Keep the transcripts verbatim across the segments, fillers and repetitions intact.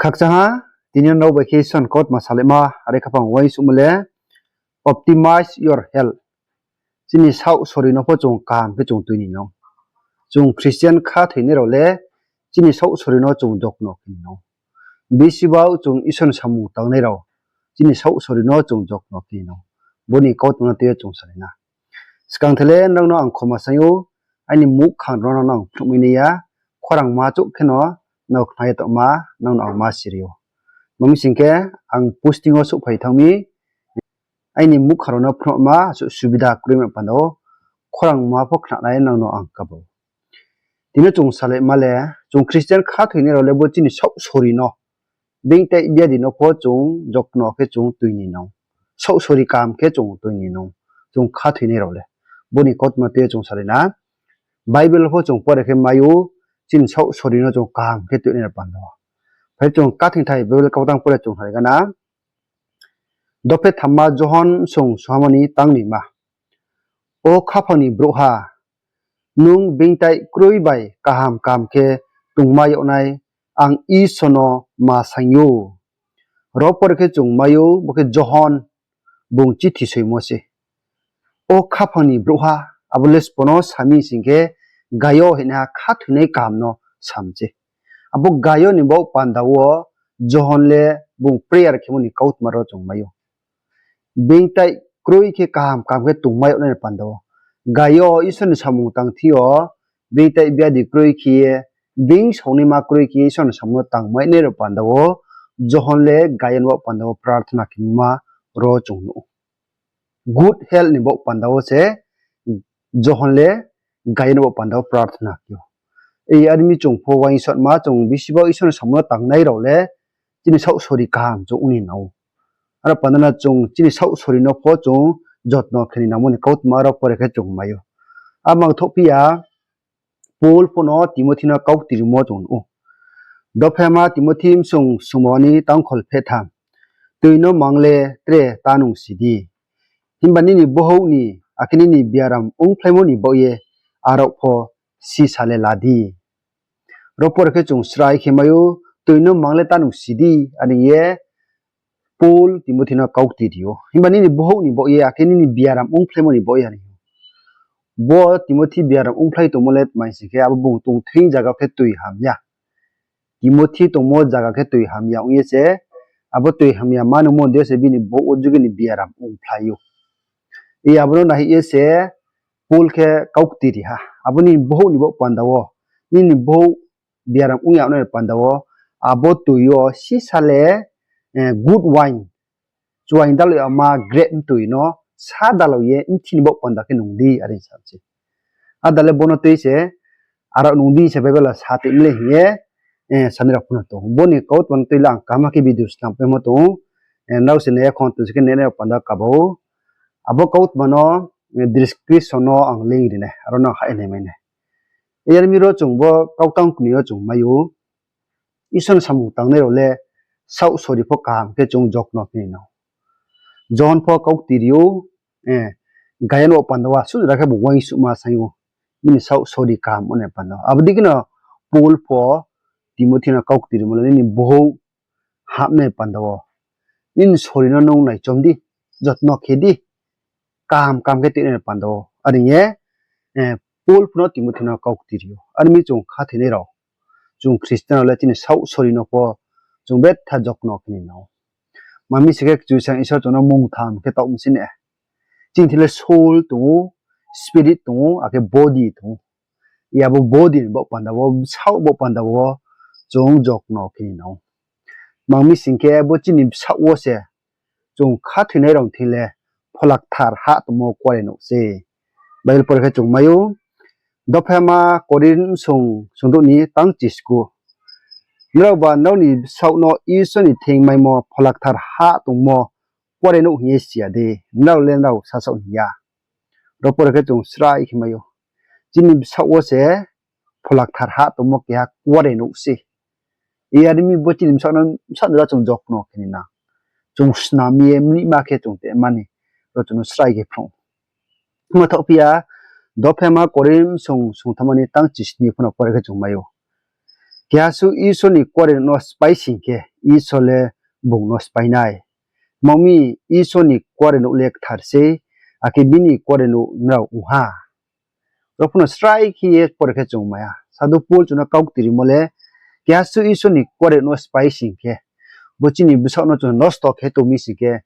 Khakchang ha, tini nrao bai khe Isor ni kautma salaima are khaphang uaingsouhmo le, Optimize Your Health. Chini saoh sori no pho chung kaham khe chung tui ni nang. Chung Christian khathoinai rao le chini saoh sori no chung jotno khe ni nang. Bisi bau chung Isor ni samung tangnai rao chini saoh sori no chung jotno khe ni nang. Bo ni kautma no tui ye chung salai na. Skang the le nrao no ang khoma saing ou, aini muhkhang rao no ang phnuhmai nai ya, khorang ma chouh kheno nrao khna ye tongma, nrao no ang ma siri ou. Tma mi sing khe, ang posting wo souhphai thanng mi, aini muhkhang rao no phnuhma asuh subida kroi ma panda wo, khorang ma pho khnanai nrao no ang kaba ou. Tini chung salaima le, chung Christian khathoinai rao le bo chini saoh sori no, being tai biadi no pho chung jotno khe chung tui ni nang. Saoh sori kaham khe chung tui ni nang. Chung khathoinai rao le. Bo ni kautma tui ye chung salai na. Bible pho chung pore khe mai ou, chini saoh sori no chung kaham khe tuinai rao panda wo. Phai chung kathingthai Bible kautang pore chung salai gana. Dophe thamma Johon song sohama ni tang ni ma. O khaphang ni brouhha, nung being tai kroi bai kaham kaham khe tongma yag nai, ang Isor no ma saing ou. Ro pore khe chung mai ou, bo khe Johon bung chithi soimo se. O khaphang ni brouhha, abo le sbo no sa mi sing khe, Gaio hinaiha khathoinai kaham no sam se. Abo Gaio ni baoh panda wo Johon le bung prayer khemo ni kautma rao chung mai ou. Being tai kroi khe kaham kaham khe tongmai yag nai ni panda wo. Gaio Isor ni samung tang thing yo, being tai biadi kroi khe ye, being saonaima kroi khe ye Isor ni samung no tangmai nai rao panda wo, Johon le Gaio ni baoh panda wo prarthana khemo ma rao chung nuh ou. Good health ni baoh panda wo se Johon le Gaio ni baoh panda wo prarthana khe ou. Are mi chung pho uaingsouhma chung bisi bau Isor ni samung no tangnai rao le chini saoh sori kaham chung ong ni nang ou. Aro panda no chung chini saoh sori no pho chung jotno khe ni nangmo ni kautma rao pore khe chung mai ou. Amang thohphi ya, Paul pho no Timothi no kauktirimo chung nuh ou. Dophema Timothi bsung sungmo ni tangkhol phehtham. Tui no mang le tre ta nung si di. Himba nini bohouh ni, akhe nini biaram ongphlaimo ni baoh ye, arao pho sisa le la di. Ro pore khe chung srai khe mai ou, tui no mang le ta nung si di, are ye Paul Timothi no kaukti ri ou. Himba nini bohouh ni baoh ye, akhe nini biaram ongphlaimo ni baoh ye, are. Bo Timothi biaram ongphlai tongmo le tma sing khe, abo bung tongthing zaga khe tui hamya. Timothi tongmo zaga khe tui hamya ong ye se, abo tui hamya ma nungmo deing yo se bini bohouh wo jugi ni biaram ongphlai ou. Abo no naihoih ye se, Paul khe kaukti ri ha. Abo nini bohouh ni baoh panda wo, nini bohouh biaram ong ya nai panda wo, abo tui yo sisa le, good wine, chuaing daloi yama grape mtui no sa daloi ye mthi ni baoh panda khe nung di, are sa se. Ada le bo no tui se, arao nung di se Bible wo sa tui mi le hing ye, sanai rao pho no tong ou. Bo ni kautma no tui le ang kaham khe video snam paimo tong ou. Nrao se nai ya khong tui se khe nai nai panda kaba ou. Abo kautma no description no ang link ri nai, aro no hah ye nai mai nai. Yar mi ro chung bo kautang kni yo chung mai ou. Isor ni samung tangnai rao le saoh sori pho kaham khe chung jotno khe ni nang ou. Johon pho kaukti ri ou, Gaio ni baoh panda wo, suh jora khe bung uaingsouhma saing ou, bini saoh sori kaham ong nai panda wo. Abo dei kheno Paul pho Timothi no kaukti rimo le nini bohouh hapnai panda wo, nini sori no nung naichom di, jotno khe di, kaham kaham khe tuinai panda wo. Are ye, Paul pho no Timothi no kaukti ri ou. Are mi chung khathoinai rao, chung Christian rao le chini saoh sori no pho chung betha jotno khe ni nang ou. Tma mi sing khe Kchusoyang Isor chung no mungtham khe taoh mi si ne. Chini thing le soul tong ou, spirit tong ou, akhe body tong ou. Abo body ni baoh panda wo, bsaoh baoh panda wo chung jotno khe ni nang ou. Tma mi sing khe bo chini bsaoh wo se chung khathoinai rao thing le Phola Kthar hah tongmo kuarenouh se. Bible pore khe chung mai ou, Dophema Korinth bsung sungdouh ni tang chisku. Nraoba nrao ni bsaoh no Isor ni thing maimo Phola Kthar hah tongmo kuarenouh hing ye si ya de, nrao le nrao sasaoh hing ya. Ro pore khe chung srai khe mai ou. Chini bsaoh wo se Phola Kthar hah tongmo keha kuarenouh se. Are mi bo chini bsaoh no, bsaoh no chung jotno khe ni nang. Chung snam ye mlihma khe chung tma ni, ro chung no srai khe phrung. Tma thaohphi ya, Dophema Korinth bsung sungthamma ni tang chisni pho no pore khe chung mai ou. Keha suh Isor ni kuarenouh no sphái sing khe, Isor le bung no spái nai. Tma ong mi, Isor ni kuarenouh le kthar sei, akhe bini kuarenouh nrao ong ha. Ro pho no srai khe ye pore khe chung mai ha. Sadhu Pol chung no kau kti rimo le, keha suh Isor ni kuarenouh no spái sing khe, bo chini bsaoh no chung nosto khe tong mi sing khe,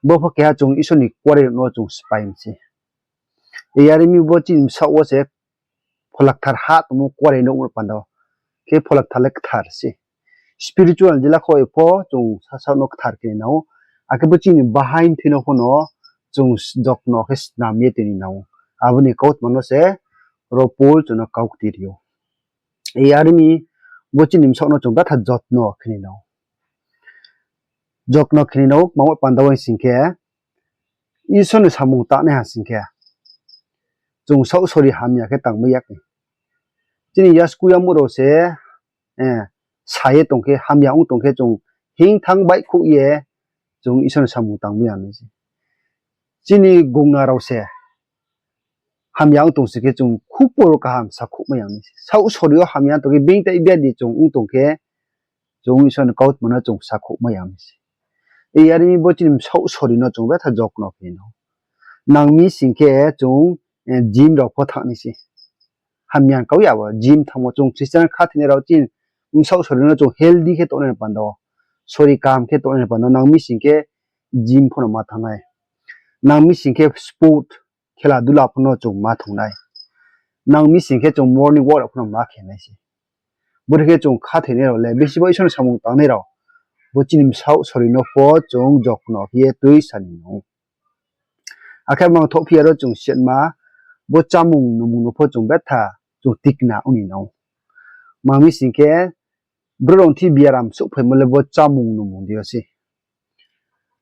bo pho keha chung Isor ni kuarenouh no chung spái mi se. Yar mi bo chini bsaoh wo se Phola Kthar ha tongmo kuarenouh panda wo. Khe Phola Kthar le kthar se. Spiritual jila kho ye pho chung sasaoh no kthar khe ni nang ou. Akhe bo chini bahai mthoi no pho no chung jokno khe snam ye tini nang ou. Abo ni kautma no se ro Pol chung no kau kti ri ou. Yar mi bo chini bsaoh no chung betha jotno khe ni nang ou. Jotno khe ni nang ou, tma ong panda wo sing khe, Isor ni samung tangnaiha sing khe, chung saoh sori hamya khe tangmai ya khe. Chini yasku yamuh rao se, sa ye tong khe, hamya ong tong khe chung hing thanng baihkhouh ye chung Isor ni samung tangmai ya mi se. Chini gongna rao se hamya ong tong sing khe chung khupor kaham sakhouhmai ya mi se. Saoh sori yo hamya ong tong khe, being tai biadi chung ong tong khe, chung Isor ni kautma no chung sakhouhmai ya mi se. Yar mi bo chini bsaoh sori no chung betha jokno khe ni nang ou. Nang mi sing khe chung gym rao pho thanng nai se. Hamya kau ya bo gym thanngmo chung Christian khathoinai rao chini bsaoh sori no chung healthy khe tongnai ni panda wo, sori kaham khe tongnai ni panda wo nang mi sing khe gym pho no ma thanng nai. Nang mi sing khe sport, khela dula pho no chung ma thong nai. Nang mi sing khe chung morning walk rao pho no ma khe nai se. Bodei khe chung khathoinai rao le bisi bo Isor ni samung tangnai rao, bo chini bsaoh sori no pho chung jokno khe ye tuisa ni nang ou. Akhe mang thohphi ya ro chung siatma, bo chámung nungmung no pho chung betha chung tikna ong ni nang ou. Tma mi sing khe, brouh rao thi biaram souhphaimo le bo chámung nungmung dei yo se.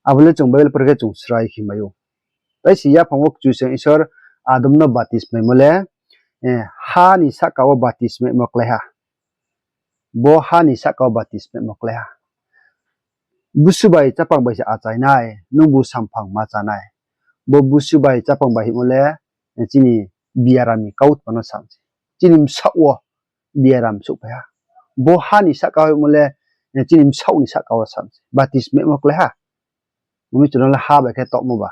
Abo le chung Bible pore khe chung srai khe mai ou. Tai se yaphang wo Kchusoyang Isor Adam no baptismaimo le, ha ni sahka wo baptismaimo klái ha. Bo ha ni sahka wo baptismaimo klái ha. Busu bai chapang bai se achai nai, nungbu samphang ma chá nai. Bo busu bai chapang bai hingmo le, chini biaram ni kautma no sa mi se. Chini bsaoh wo biaram souhphai ha. Bo ha ni sahka wo hingmo le, chini bsaoh ni sahka wo sa mi se. Baptismaimo klái ha. Bo mi chung no le ha bai khe taohmo ba.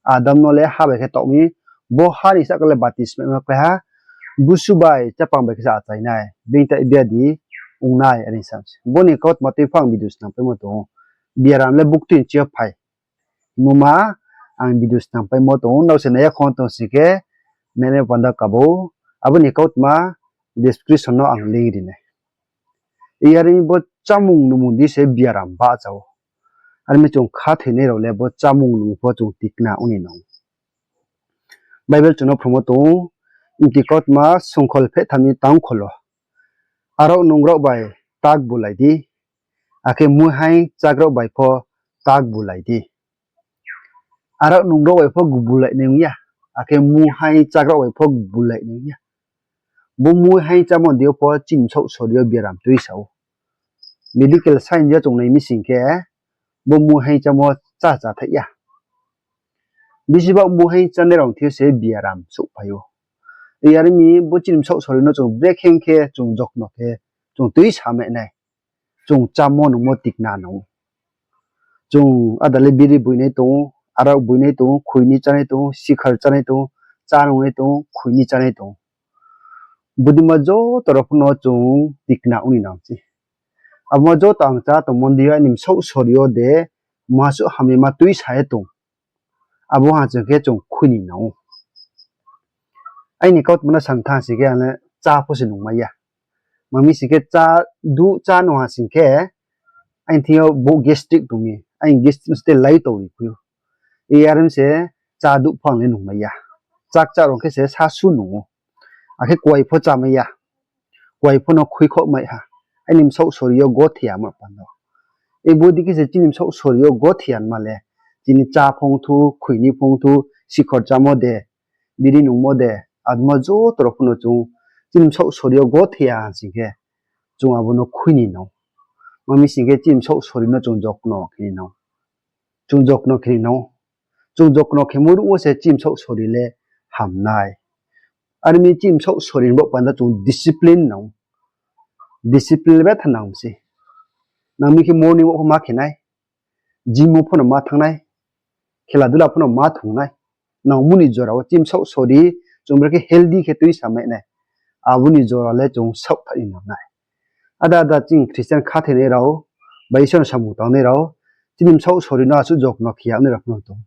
Adam no le ha bai khe taoh mi, bo ha ni sahka le baptismaimo klái ha. Busu bai chapang bai khe se achai nai, being tai biadi ong nai, are sa mi se. Bo ni kautma tui pho ang video snam paimo tong ou. Biaram le buktui ni ching yo phai. Hingmo ma, ang video snam paimo tong ou, nrao se nai ya khong tong sing khe, nainai panda kabo, abo ni kautma description no ang link ri nai. Yar mi bo chámung nungmung dei se biaram bahcha ou. Are mi chung khathoinai rao le bo chámung nungmung pho chung tikna ong ni nang ou. Bible chung no phromo tong ou, Mti kautma songkhol phehtham ni tangkhol wo, arao nungrao bai ta gbulai di, akhe muihaing chágrao bai pho ta gbulai di. Arao nungrao bai pho gbulai nai ong ya, akhe muihaing chágrao bai pho gbulai nai ong ya. Bo muihaing chámo dei yo pho chini bsaoh sori yo biaram tuisa ou. Medical science yo chung nai mi sing khe, bo muihaing chámo chá chá thai ya. Bisi ba muihaing chánai rao thi yo se biaram souhphai ou. Yar mi bo chini bsaoh sori no chung brekhe khe chung jokno khe chung tuisa mai nai. Chung chámo nungmo tikna nang ou. Chung ada le biri boinai tong ou, arao boinai tong ou, khuini chánai tong ou, sikhar chánai tong ou, chá nungnai tong ou, khuini chánai tong ou. Bodei ma joto rao pho no chung tikna ong ni nang se. Abo ma joto ang chá tongmo dei yo aini bsaoh sori yo de, masuh hamyama tuisa ye tong. Abo ha chung khe chung khui ni nang ou. Aini kautma no san thanng sing khe ang le chá pho se nungmai ya. Tma mi sing khe chá, duh chá nung ha sing khe, aini thing yo bo gastric tong mi, aini gastric no stay lai tong ri phi ou. Yar mi se chá duh pho ang le nungmai ya. Chá kchá rao khe se sasu nung ou. Akhe kuai pho chámai ya. Kuai pho no khuikhoh mai ha. Aini bsaoh sori yo gothe ya ma panda. Bodei khe se chini bsaoh sori yo gothe ya ma le. Chini chá phung thu, khuini phung thu, sikhor chámo de, biri nungmo de, abo ma joto rao pho no chung, chini bsaoh sori yo gothe ya ha sing khe, chung abo no khui ni nang ou. Tma mi sing khe chini bsaoh sori no chung jokno khe ni nang ou. Chung jokno khe ni nang ou. Chung jokno khemo ruh wo se chini bsaoh sori le ham nai. Are mi chini bsaoh sori ni baoh panda chung discipline nang ou. Discipline le betha nang se. Nang mi khe morning walk pho ma khe nai, gym wo pho no ma thanng nai, khela dula pho no ma thung nai. Nangmo ni jora wo chini bsaoh sori chung brekhe healthy khe tuisa mai nai. Abo ni jora le chung saohthaih ni nang nai. Ada ada chini Christian khathoinai rao, bai Isor ni samung tangnai rao, chini bsaoh sori no asuh jotno khe ya nai rao pho no tong.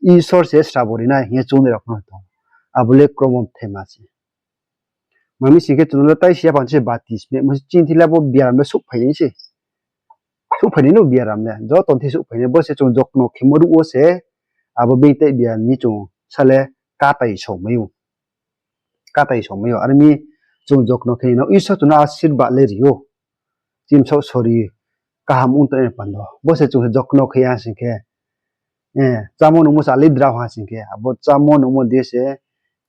Isor se srabo ri nai hing ye choung nai rao pho no tong. Abo le kromo bthai ma se. Mami sing khe chung no le taisi yaphang se bati sme mo se chini thing le abo biaram le souhphai nai se. Souhphai nai no biaram le. Joto ni thing souhphai nai. Bo se chung jotno khemo ruh wo se abo being tai biaram ni chung sa le katai somai ou. Katai somai ou. Are mi chung jotno khe nai no Isor chung no asirbad le ri ou. Chini bsaoh sori kaham ong tongnai ni panda wo. Bo se chung se jotno khe ya sing khe, chámo nungmo se alidra ha sing khe, abo chámo nungmo di se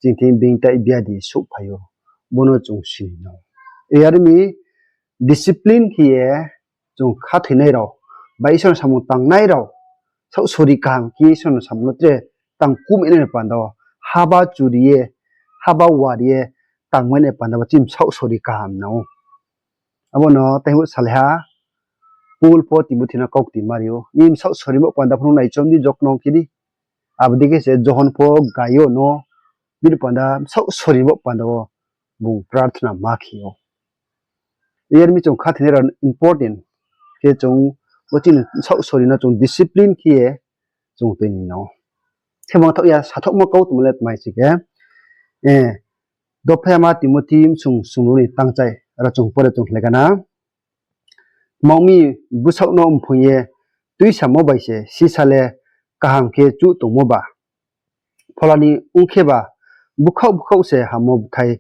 chini thing being tai biadi souhphai ou. Bo no chung sini nang. Are mi discipline khe ye chung khathoinai rao, bai Isor ni samung tangnai rao, saoh sori kaham khe Isor ni samung no tre tang kumai nai ni panda wo, haba churi ye, haba wari ye, tangmai nai panda wo chini bsaoh sori kaham nang ou. Abo no tei salai ha, Paul pho Timothi no kaukti ma ri ou. Nini bsaoh sori bo panda pho no naichom di, jotno khe di. Abo dei khe se Johon pho Gaio no bini panda bsaoh sori bo panda wo bung prarthana ma khe ou. Are mi chung khathoinai rao important khe chung bo chini bsaoh sori no chung discipline khe ye chung tui ni nang ou. Khe mangthaoh ya sathaohmo kautma le tmai si khe, Dophayama Timothi bsung sungru ni tangchai aro chung pore chung hlai gana. Tma ong mi, bsaoh no mphung ye tuisamo bai se sisa le kaham khe chuh tongmo ba. Phola ni ong khe ba, bukhaoh bukhaoh se hammo bthai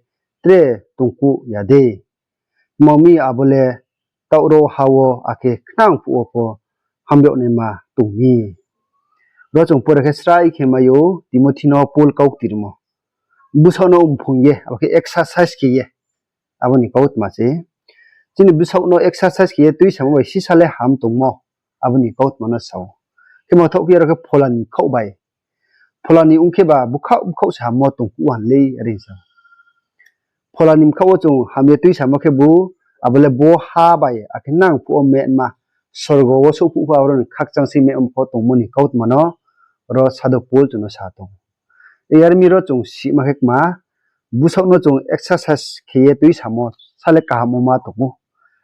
tre tongkuh ya de. Tma ong mi, abo le taoh ro ha wo akhe khnang phuh wo pho hamyagnaima tong mi. Ro chung pore khe srai khe mai ou, Timothi no Paul kaukti rimo. Bsaoh no mphung ye, abo khe exercise khe ye. Abo ni kautma se. Chini bsaoh no exercise khe ye tuisamo bai sisa le ham tongmo. Abo ni kautma no sa ou. Khe mangthaoh phi aro khe phola ni bkhaoh bai. Phola ni ong khe ba bukhaoh bukhaoh se hammo tongkuh ha lei are sa ou. Phola ni bkhaoh wo chung ham ye tuisamo khebu, abo le bo ha bai akhe nang phuh wo mehma, sorgo wo souhphuh pho abo rao ni khakchang se mehma pho tongmo ni kautma no ro sado Paul chung no sa tong ou. Are mi ro chung sima khe kma, bsaoh no chung exercise khe ye tuisamo sa le kaham ongma tong ou.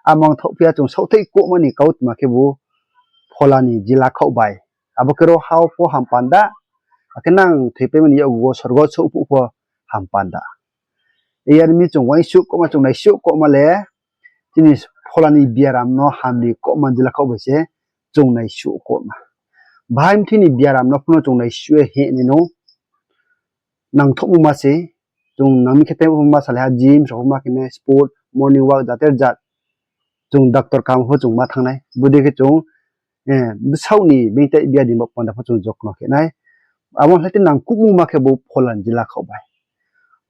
A mangthaoh phi ya chung saohthaih kohma ni kautma khebu phola ni jila khaoh bai. Abo khe ro ha wo pho ham panda, akhe nang thoipaimo ni yakgu wo sorgo souhphuh pho ham panda. Are mi chung uaingsuh kohma, chung naisuh kohma le, chini phola ni biaram no hamri kohma jila khaoh bai se chung naisuh kohma. Bahai mthi ni biaram no pho no chung naisuh ye hing nai no nangthohmo ma se, chung nang mi khe tei ma salai ha, gym rao pho ma khe nai, sport, morning walk, jater jat. Chung doctor kaham pho chung ma thanng nai. Bodei khe chung bsaoh ni being tai biadi bo panda pho chung jotno khe nai. Abo hlai te nangkuhmo ma khe bo phola ni jila khaoh bai.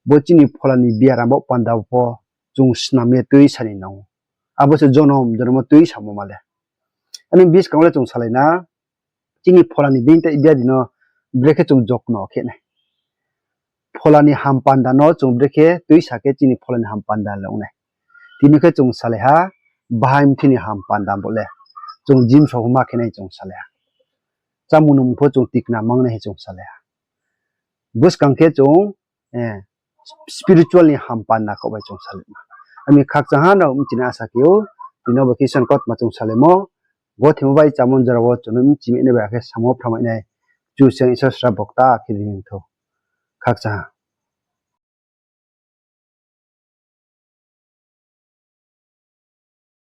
Bo chini phola ni biaram bo panda pho chung snam ye tuisa ni nang ou. Abo se jonom jonom wo tuisamo ma le. Ani buskang wo le chung salai na, chini phola ni being tai biadi no brekhe chung jotno khe nai. Phola ni ham panda no chung brekhe tuisa khe chini phola ni ham panda le ong nai. Tini khe chung salai ha, bahai mthi ni ham panda bo le. Chung gym rao pho ma khe nai chung salai ha. Chámung nungmung pho chung tikna mang nai hing chung salai ha. Buskang khe chung spiritual ni ham panda khaoh bai chung salai ma. Ami khakchang ha nrao mchina asa khe ou, tini bo khe Isor ni kautma chung salaimo, gothimo bai chámung jora wo chung no mchimai nai bai akhe samo phramai nai, Kchusoyang Isor srabo kta khe ri ni thou. Khakchang ha.